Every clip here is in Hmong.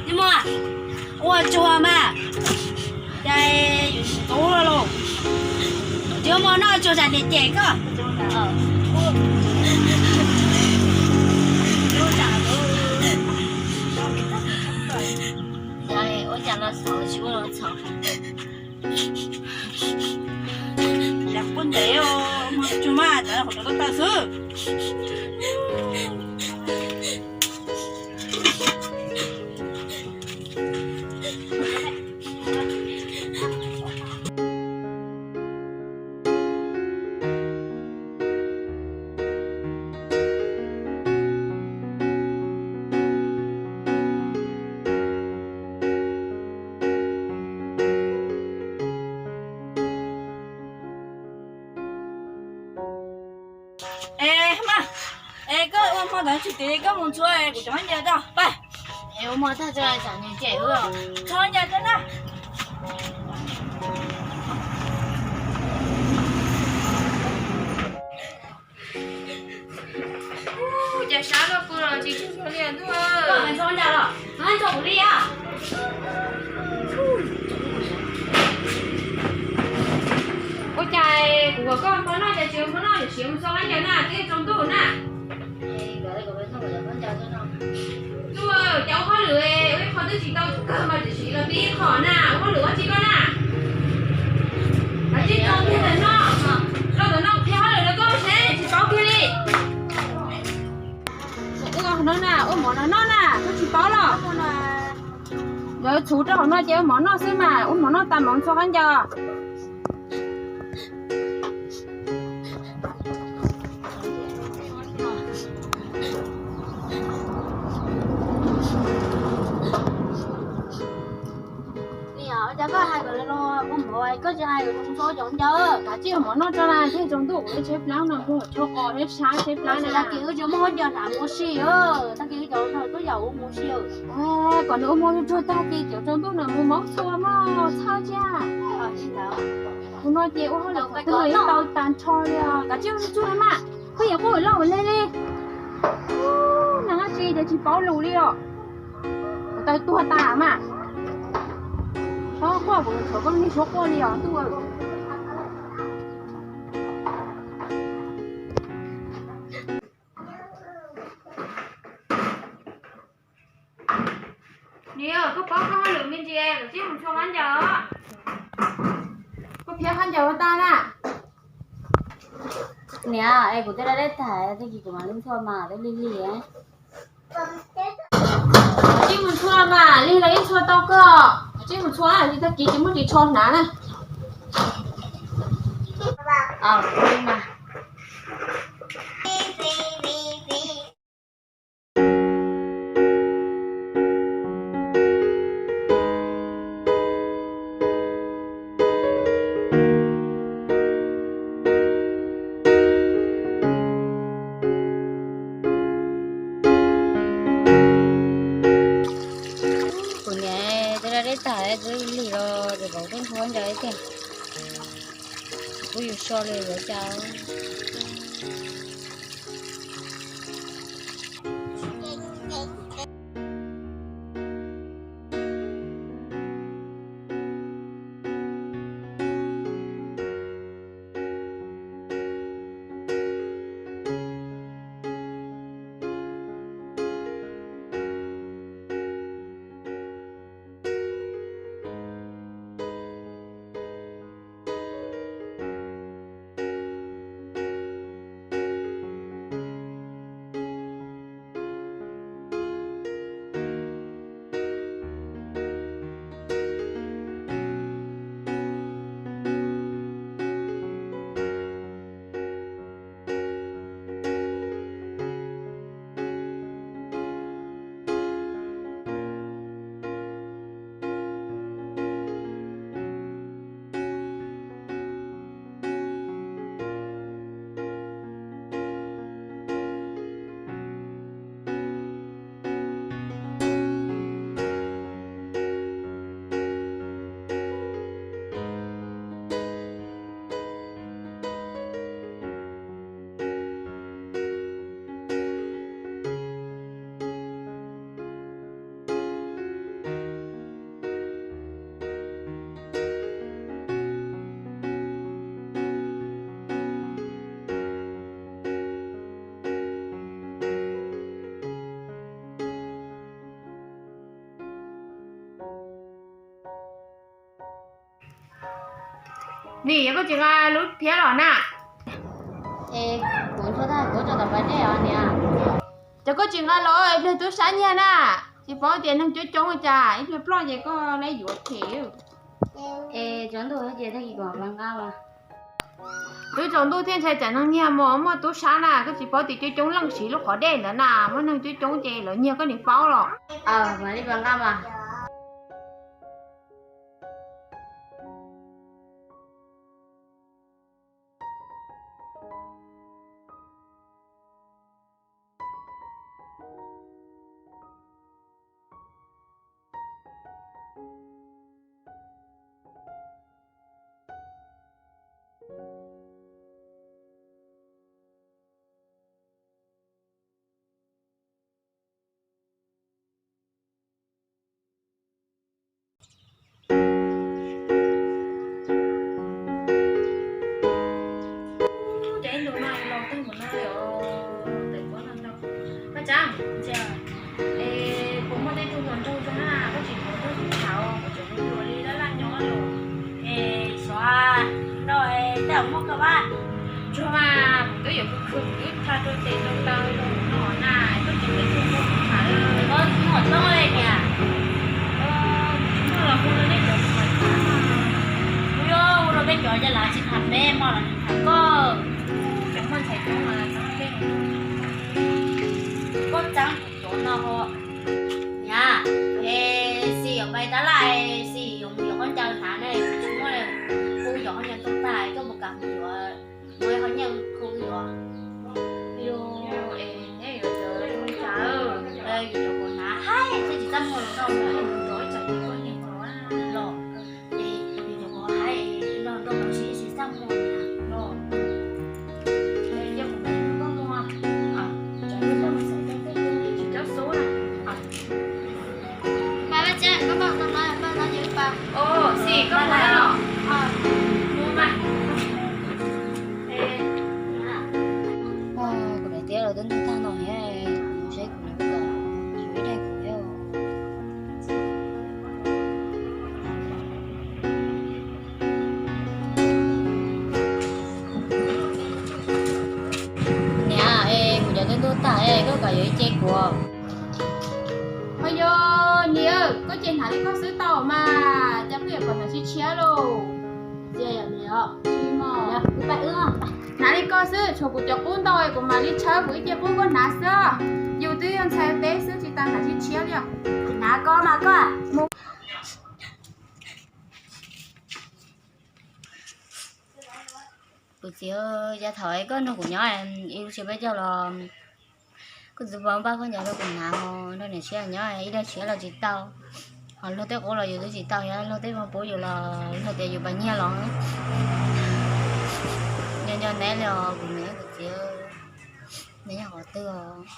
Neb muaj, ua tsuag mas, cas txuv los, tsis muaj noj tsuag tas niam cem koj. Ua cas los xav tsis ua los txhaum. Cas quaj ntev os, tsuag mas, cas qhov tau tawm xwb. Es mas, es koj ua hmo ntawd tsis tias koj mus ntxhua, kuv cov khaub ncaws rau pab. Es ua hmo tag tso tsam nws cem wb. Ntxhua khaub ncaws rau na. Ua cas sab loj kawg los tsis tshua li ntuj. Koj ntxhua khaub ncaws los, ntxhua kuv li os. Ua cas kuv kom koj mus noj cas tsis mus noj, siav mus ntxhua khaub ncaws na, twb tsaus ntuj na. Ntuj, cas ua hauj lwm ua ib qho twb tsis tau kawg mas tsis siav los tib qho na, ua hauj lwm ua tsi koj na. Mas tsis tau kiag ntawm no, rau ntawm no qhia hauj lwm rau koj seb tsis paub kiag li. Ua no na, ua mov no noj na, koj tsis paub los? Nkawd txhuv rau hauv no ces ua mov noj xwb mas, ua mov noj tas mam ntxhua khaub ncaws. Niam, cas koj hais kom ua mov koj tsis hais kom ntxhua khaub ncaws, kav tsij ua mov noj tso na, thiaj tsaus ntuj kuv tsheb plab no mus tshuab qos thiab sab tsheb plab na. Tag kis wb tsis muaj khaub ncaws hnav mus si, tag kis wb cov tuaj yaum wb mus si. Kom nws ua hmo tsuag tag kis cov tsaus ntuj no mus mov ntxhua mog, txhawj cia. Kuv no ces ua hauj lwm twb ua tau tag nrho li os, kav tsij ua tsuag mas, koj yuav quaj loj ua le li. Nag tsis ces tsis paub lus li os. Kuv tawv tuag tas mas. Txhob quaj, kuv tshuav koj niag tshuab quaj li os ntuj. Niam, koj paub koj hauj lwm me ntsis, koj tsis mus txhua khaub ncaws. Koj phiab khaub ncaws ua tag na. Niam, es kuv twb da dej tag, tag kis kuv mam li ntxhua mas, twb lig lig. Koj tsis mus txhua mas, lig los yeej ntxhua tau koj. Koj tsis mus txhua, tag kis tsis muaj ris tsho hnav na. Kuv niam twb da dej tag, twb lig los ces vauv twb ntxhua khaub ncaws tiag. Kuv yus so li yuav cas. Nim yog koj tsis nqa lub phiab los na. Kuv nrog tag kuv tso tom pas dej os niam. Cov koj tsis nqa los ib pliag tub sab nyiag na. Tsis paub tias neeg coob coob cas ib pliag ploj ces koj lab yuav them. Es tsaus ntuj ces tag kis kuv mam nqa mas. Twb tsaus ntuj thiab ntshai tsam neeg nyiag mas muaj tub sab na, koj tsis paub tias coob coob leej siv lub qhov dej ntawd na, muaj neeg coob coob ces lawv nyiag koj niam paub los. Mam li nqa mas. Ces ib ntus no los tag mus no os, tes kuv no no. Koj Tsav, es kuv muaj tej tug hluas nraug zoo na, koj tsis tuav nrog kuv tham, kuv tseem hluas hluas li laj laj nyob los. Es xyov no tej zaum muaj koj pab. Tsuag mas kuv twb yuav khwv khwv kuv twb tha rau tes rau taw rau no na, koj tseem tej tug hluas nraug tham. Koj muaj toob li niam. Tsis muaj los hu rau nej cov hluas tham. Kuv yuav hu rau peb cov ces lawv tsis tham peb, muaj los tham koj. Cov muaj ntxhais coob los txeeb peb. Koj txeeb cov no ho. Niam, es Xis yuav pais tab laj, Xis yuav mus yuav khaub ncaws hnav ne, tsis muaj li. Kuv yuav khaub ncaws tuaj tag, koj puas kam mus yuav? Muaj khaub ncaws kuv yuav. Yus, yus cov kuv hnav haib, thiaj tsis txaj muag los rau mus. Los, es yus cov kuv haib los rau mus tsis txaj muag los. Kuv daim tiab los twb ntug tag no thiab, kuv seb kuv nws kom ib daim kuv thiab. Niam, es kuv cov twb ntug tag, koj kom yuav ib ce kuv. Ho yog niam, koj ces hnav li koj xwb tau mas, cas koj yuav kom hnav tshiab tshiab lauj? Hnav li koj xwb, tshuav kuv cov qub ntau kuv mam li tshawb kuv ib ce qub koj hnav xwb. Yus twb yog ntxhais teb xwb tsis tas hnav tshiab tshiab li os. Hnav koj mas koj. Kuv txiv, yav thaum koj nrog kuv nyob ib lub tsev peb caug los, koj txiv pab npaj khaub ncaws rau kuv hnav, nrog niam tshiab nyob ib daim tshiab los tsis tau, ho luag tej qub los yus twb tsis tau, yog luag tej muab pub yus los luag tias yus pas nyiag los. Nco nco neb li os kuv niam kuv txiv, neb nyob qhov twg os?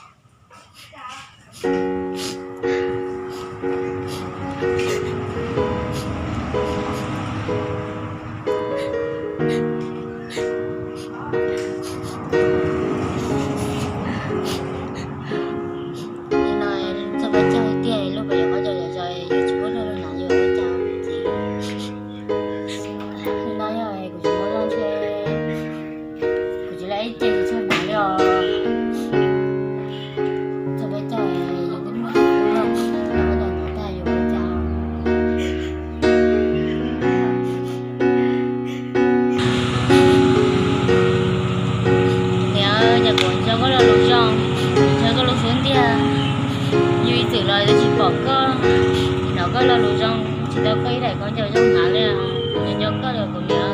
Nim no txog peb caug tiag, lub pas yuav qhov caum yos yos yuav tsis muab luag lug hnav yuav ua cas. Nim no yog kuv tsis muab luag ntshe kuv tsis la ib ce tsis txog hnav li os. Txog peb caug yus twb muab luag, luag tag yuav ua cas. Niam, cas kuv nco koj lo lus zoo, nco koj lub xub ntiag, yus ib txwm los twb tsis pom koj, hnov koj lo lus zoo, tsis tau koj ib daim khaub ncaws zoo hnav li, nco nco koj li kuv niam.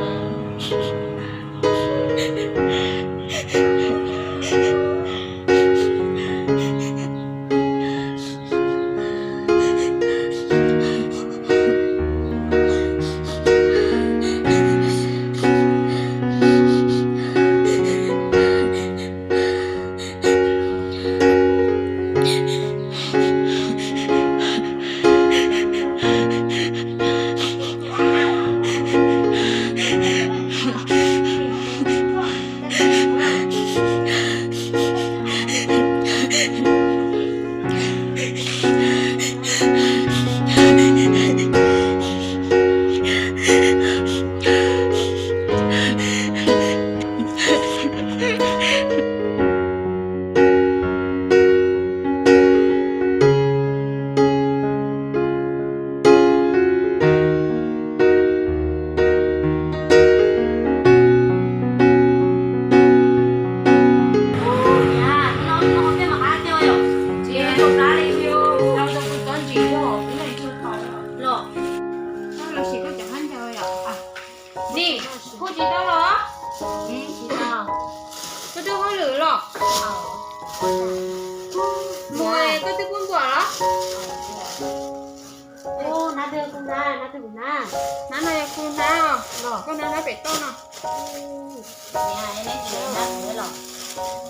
Mus, koj twb pub npua los? Hnab no yog kuv hnab, koj hnab hnab pem toj no.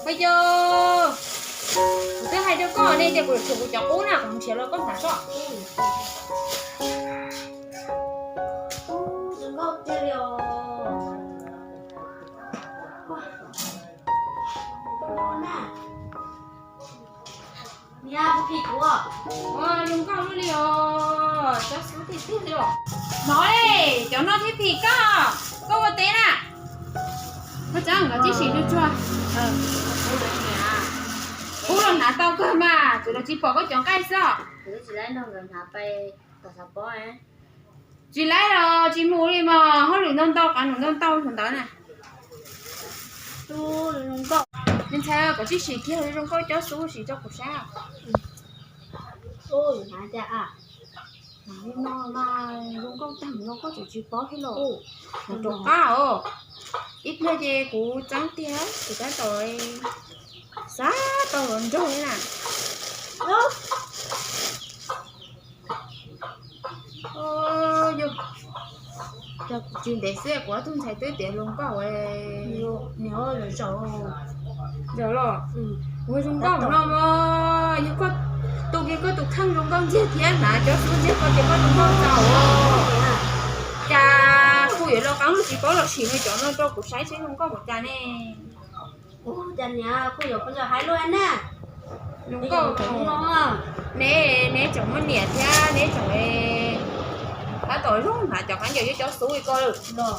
Ua yog, kuv twb hais rau koj ne tias kuv yuav tshuav kuv cov qub na, kuv mus nrhiav los koj hnav tso. Ua zoo nkauj luaj li os, cov xub tiag tiag li os. No, cov no thiaj phim koj, koj ua teb na. Koj txhob nkawd tib si tsuag tsuag. Kuv los hnav tau kawg mas, tsuas los tsis pom koj cov nqaij xwb. Tsis laib los tsis mus li mas, hauj lwm ntau ntau, qav num ntau ntau ntawd na. Me ntxhais, koj tib si kiag zoo nkauj cov xub sim rau kuv saib. Li no mas zoo nkauj tag no koj tseem tsis paub thiab los? Mus rau qab os, ib pliag ces kuv txeeb tiag, kuv tab tom xav tau los nrog li na. Yog, yog kuv tsis ntev xwb kuv ob tug ntxhais twb tiav hluas nkauj. Zaum los, ua zoo nkauj no mas, yog koj tu kiag koj tus kheej zoo nkauj ntxiag thiab hnav cov xub ntxiag koj tias koj zoo nkauj txaus. Cas kuv yuav los qab lub tsis paub los sim no cov no rau kuv saib seb zoo nkauj npaum cas ne. Ua cas niam kuj yuav pab nco hais luaj na. Zoo nkauj no, neb, neb tseem muaj niam thiab neb tseem tab tom zoo hnav cov khaub ncaws cov xub li koj lawm.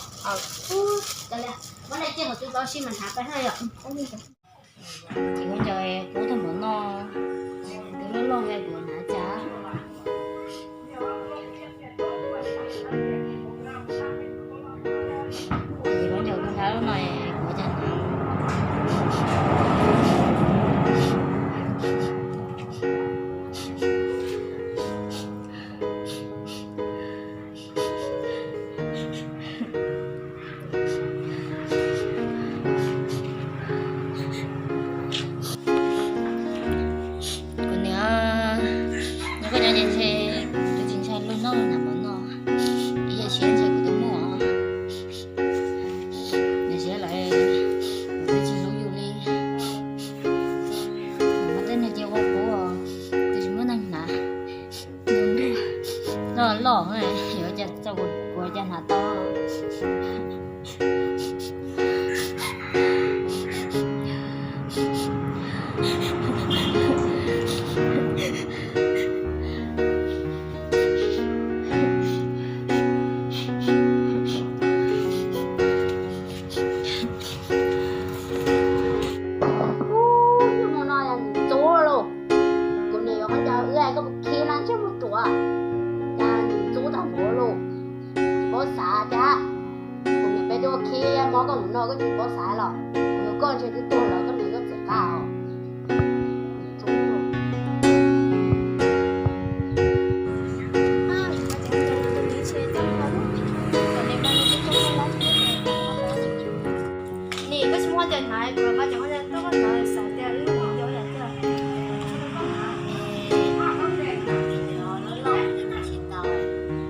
Muab daim cej hauv tw tau si mas hnav pab na yom. Ces khaub ncaws kub tag npaum no, twb loj loj li kuv hnav cas. Ces khaub ncaws kuv hnav lub no kuv cas hnav. Kuv niam, nyob koj nyob ces ntshe kuv twb tsis ntshai luag noj hnav pov no, ib yam siab ntshe kuv twb muaj. Niam siab lawm, kuv twb tsis hlub yus li. Kuv muaj tej niag cia ua kuv, twb tsis muaj neeg hnav. Loj loj, yuav cas txog kuv cas hnav tau. Ub, hnub no yog nws ntxub lauj. Kuv niam yuav khaub ncaws wb koj mus khi no ntsej muag ruam, cas nws ntxub tag npaum lauj. Tsis paub xav thiab. Kuv niam peb tuaj khi mob koj mus no koj tsis paub xav los. Kuv yuav koj ntshe twb tuag los koj niam koj txiv qab os. Nim koj tsis muaj cov hnav, kuv mas cov koj tuaj koj hnav xav tias wb mus yos yam tiag.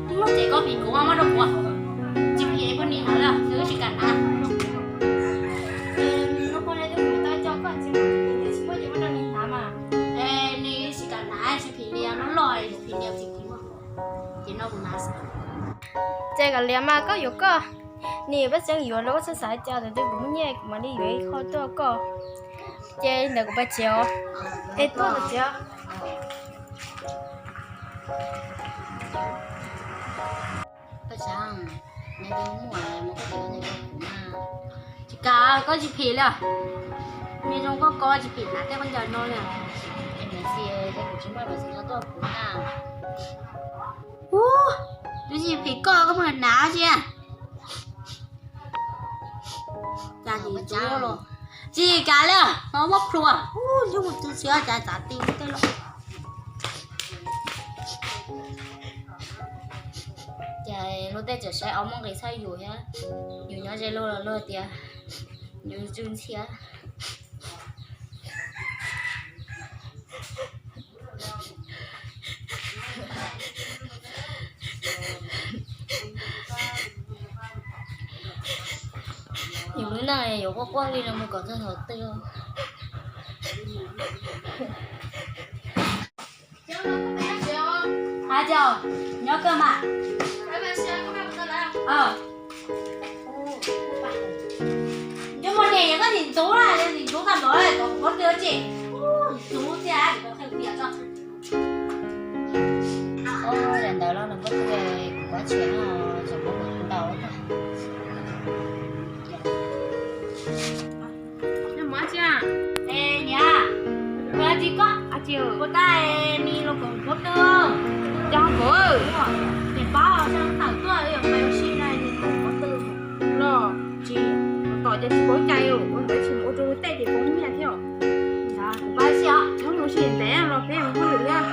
Twb muaj ces koj phim kuv mas muab rau kuv, tsis phim es koj nim hnav lawm, nws tsis kam hnav. Lub poj niam twb mus tau coj koj txiv, tsis muaj ces muab rau nws hnav mas. Es nws tsis kam hnav, tsis phim lias, no loj phim lias tsis phim. Ces no kuv hnav xwb. Ces kom lias mas koj yuav koj, nim peb tseem yuav los koj txhob xav cas, tus twg kuv muaj nyiaj kuv mam li yuav ib qho tuaj koj. Ces ntawd kuv pais tsev os. Es tuaj pais tsev. Koj tsav, neb twb muaj mus koj txiv koj niam rau kuv na. Tsis kam, koj tsis phim li. Neb zoo koj koj tsis phim hnav tej khaub ncaws no li. Niam txiv, kuv tsis muaj niam txiv no tuaj kuv na. Ub, twb tsis phim koj, koj pheej hnav tsi. Cas nim tsav los tsis kam li, no muab plhuav. Ub, yog mus tu siav cas txav ti tej los. Ces luag tej tseem saib ob muaj nqis txhawj yus thiab. Yus nyob ze luag los luag tias yus tsw ntxhiab. Yuav quaj quaj li no mus kom txog thaum twg? Hais tias nyob kawg mas. Cov muaj niam yog koj tsis ntxub na, tsis ntxub tag npaum kom kuv pob tw tsis ntxub thiab. Ntawd los nws pob tw kuv pob txhiaj no tseem muab kuv ntaus tag. Niam, ua tsis koj ua tau me los kom pob tw. Cov kod, niam pab tawm tuaj yuav pab ua si na, pob tw los tsis, tom ces tsis paub cai, ua ntawd tsis mus ua rau tej ces poob nyiaj thiab. Kuv pab si os, txhob mus si ntev los peb mus hauj lwm thiab.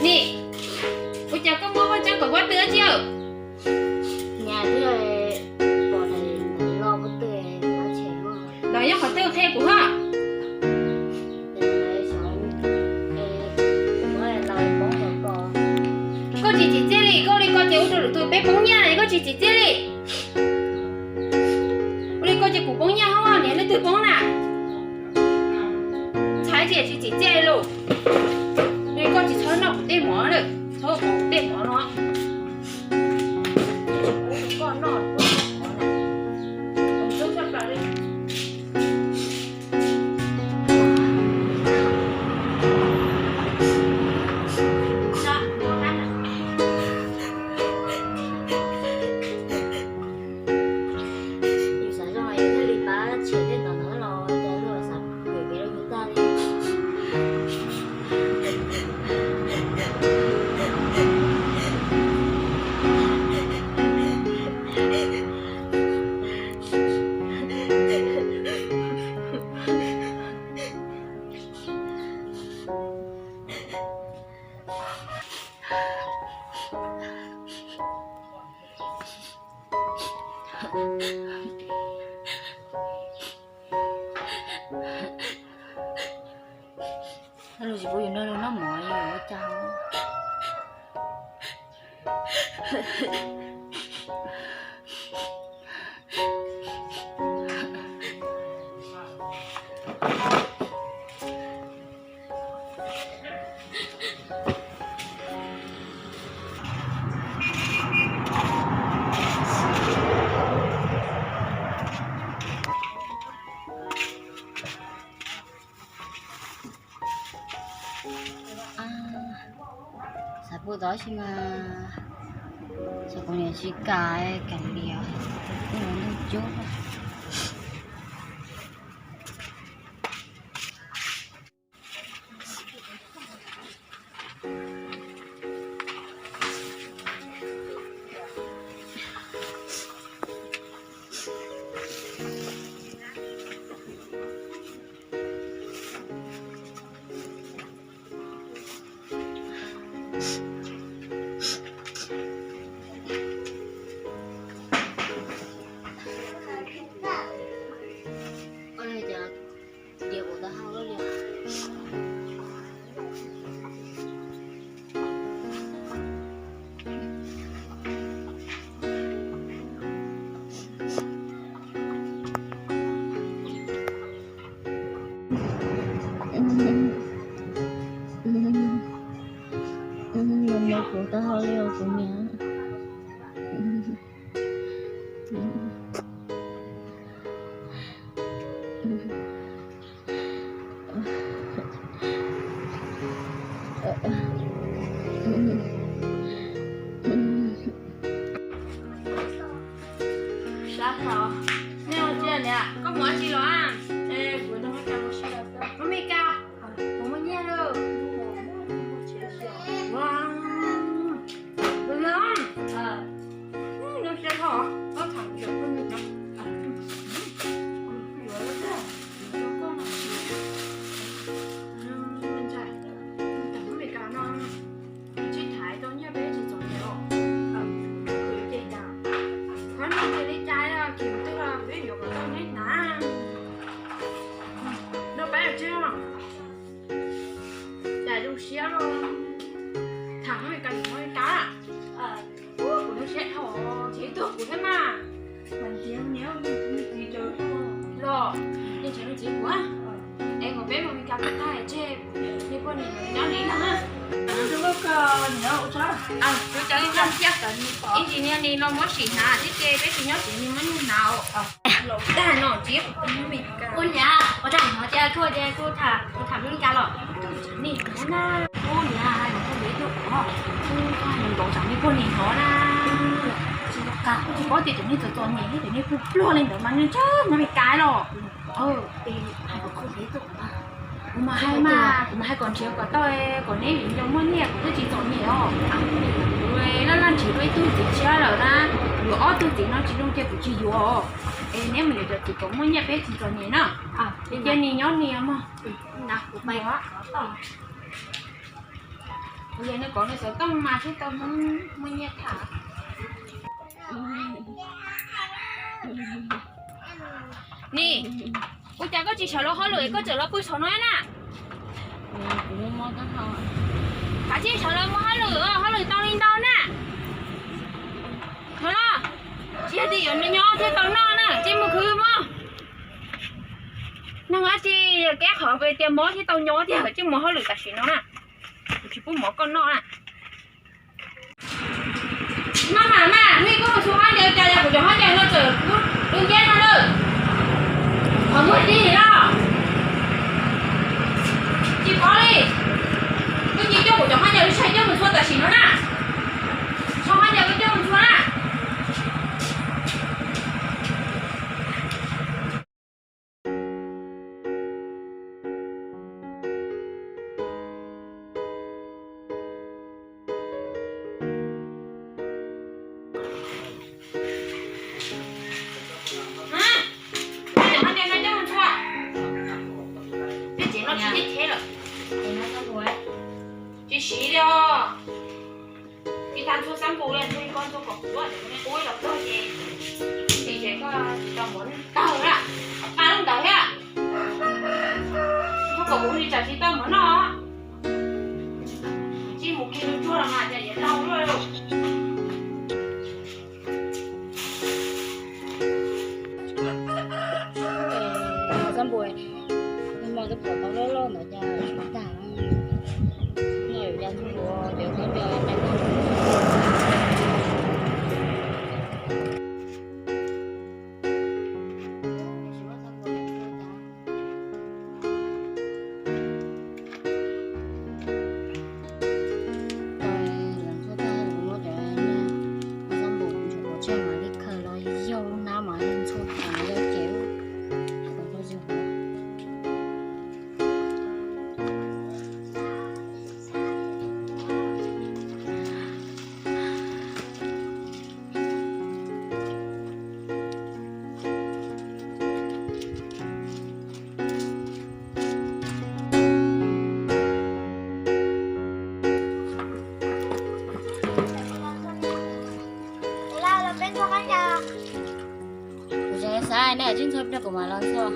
Nim, ua cas koj muab koj tseeb kom pob tw tsis? Los pob tw, los nyob qhov twg qhia kuv hos. Koj tsis tsim txiaj li, koj ua li ko ces ua rau lwm tus peb poob nyiaj, koj tsis tsim txiaj li. Ua li ko ces kuv poob nyiaj hos, niam leej twg poob na? Ntxhais tsis tsim txiaj li lauj. Ua li koj tsis txhob noj kuv tej mov lawm, txhob kom kuv tej mov no. Koj noj, yus xav zoo yus thiaj li pab tshem tej ntawd ntawd los cov luag xav hwm kev rau yus tag li. Los tsis pub yus nrog luag noj mov li, ua cas? Xav pub tau si mas, xav pub niam tsis kam, kam liam, tus kuj ntug cub. Los nyob kuv tau hauj lwm os kuv niam. Sab thaum nej ua tsiaj niam, koj mus ua tsi los? Kuv mus ua cas, kuv muaj nyiaj lawm. Zoo siab thaum koj tham kuv cov phooj ywg no. Ntshai, tam lub Meskas no tsis thaiv tau nyiaj peb tsis txom nyem os. Qhov no ces li cas los kis twg los peb yuav kom tau neb hnav. Nrog peb ua tsiaj no, cas zoo siab los tham Meskas, yuav Meskas. Los, nej tsev me txiv kuv, es kom peb mus Meskas tag tseg, nej poj niam nyob li no na. Kuv cov ib ntsis niag ni los muab sim hnav thiab ces peb tsis nyob tsev ni muab nyuj hnav. Tag no tsis ua niam ua tsaig no ces kuv tias kuv tham, kuv tham Meskas los nej ua niam hais kom kuv ib tug kuv, kuv nkaus tsam nej poj niam hnov na. Tsis paub tias cov nej txom txom nyem thiab cov nej pluag pluag li ntawd mas nej ntshe nyob Meskas los. Hais kom kuv ib tug kuv, kuv mas hais mas kuv mas hais kom nrhiav kom tau, kom neb viv ncaus muaj nyiaj kuv twb tsis txom nyem os. Kuv laj laj nrhiav dua ib tug txiv tshiab lawm na, yuav ob tug txiv no tsis zoo cia kuv tsis yuav. Es neb mus yuav cov txiv kom muaj nyiaj peb tsis txom nyem na. Ces cia nis nyob nis mog. Kuv yog nws kom nws xov tooj mas thiaj tau muaj nyiaj tham. Nim, ua cas koj tsis sawv los hauj lwm es koj tseem los pw saum no na? Kav tsij sawv los muaj hauj lwm, hauj lwm tau li ntau na. Sawv los, tsis yog tias yuav nyob thiaj tau noj na, cia mus khwv mog. Neeg dab tsi yog keb qhov tias mob thiaj tau nyob tiag, cia mus hauj lwm tam sim no na. Kuv tsis pub mov koj noj na. Maj mam mas, nej koj mus txhua hab ncaws cas yog kuv cov hab ncaws no txawm pub dub nceb no lawm. Qhov muag dig los tsis pov li. Koj cia coj kuv cov hab ncaws lub tshais coj mus txhua tam sim no na. Txhua hab ncaws koj coj mus txhua na. Cov hab ncaws no coj mus txhua. Peb tsev no tsis nyob tsev lawm. Tsis siv li os. Tsis tas ntxhua xab npus li, ntxhua li koj ntxhua kom kuv, kuv los tuag ces, ces koj tsis tau mov tawg na, pab lub ntawd thiab. Ntxhua kom kuv li tsam tsis tau mov noj. Tsis mus kiag lub tsuag los mas cas yuav laus luaj li. Xab npus, nws mas twb pom tau loj loj ntawd cas tag. Noj yuav ya ntxhua npus, cov khaub ncaws nqaij noj. Los ntxhua tag kuv muab cov xab npus ntsuas pov tseg mam li khaws los yau na mam li ntxhua tas yau ces ntxhua zog. Kuv tseem xav nej tsis ntxhua pliag kuv mam los ntxhua.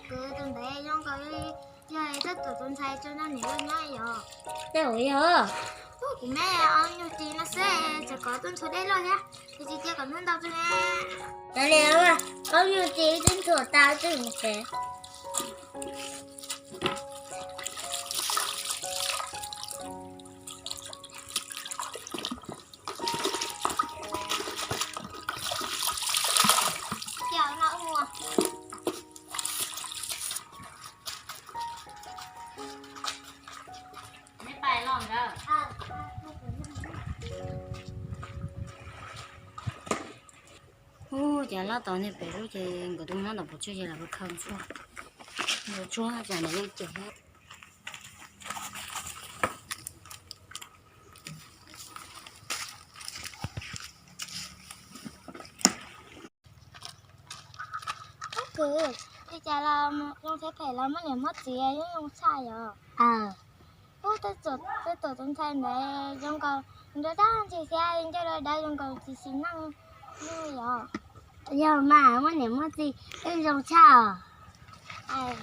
Kuv tus ntev zoo nkaus li yog ib tug tus ntxhais tso nrog niam loj nyob yom. Tej uas yog kuv me ob nyuag ris no xwb, tseem kom tuaj ntxhua dej loj thiab, tus tsis cia kom ntxhua ntau tso ne. Kav liam, ob nyuag ris twb ntxhua tas twb mus tsev. Ub, cas lab tom niag pem lub ces nkawd twb nyob ntawm pov tseg ces lam khaws ntxhua. Nkawd tsuag cas nws yeej cem thiab. Khwv, li cas los zoo thiab phem los muaj niam muaj txiv yeej zoo tshaj yom. Ub, tej tuam tus ntxhais ntawd zoo nkaus nrog dab ntxwg thiab nco dawb dawb zoo nkaus tsis xis neej li yom. Yog mas, muaj niam muaj txiv yeej zoo tshaj os.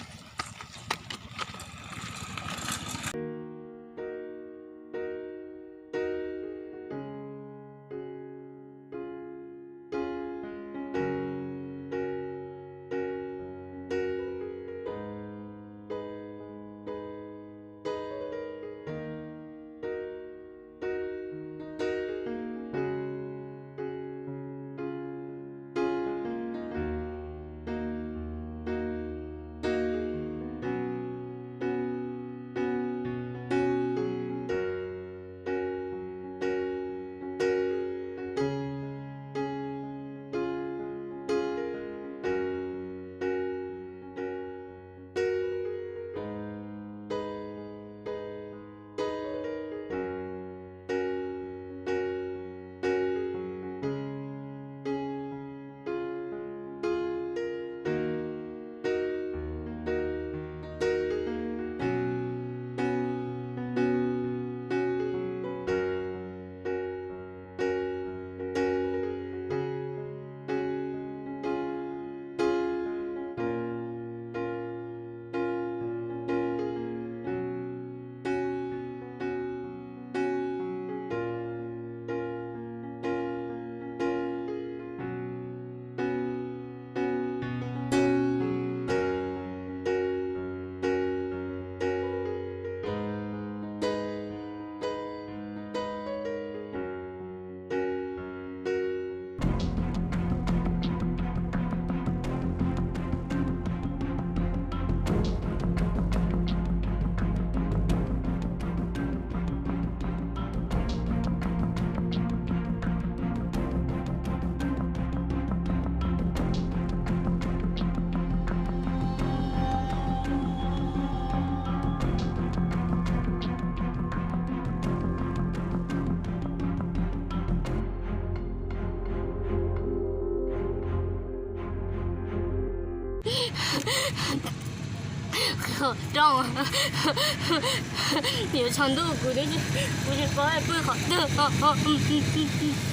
Qhov rooj, yuav tsaus ntuj kuv, kuv tsis paub pw qhov twg.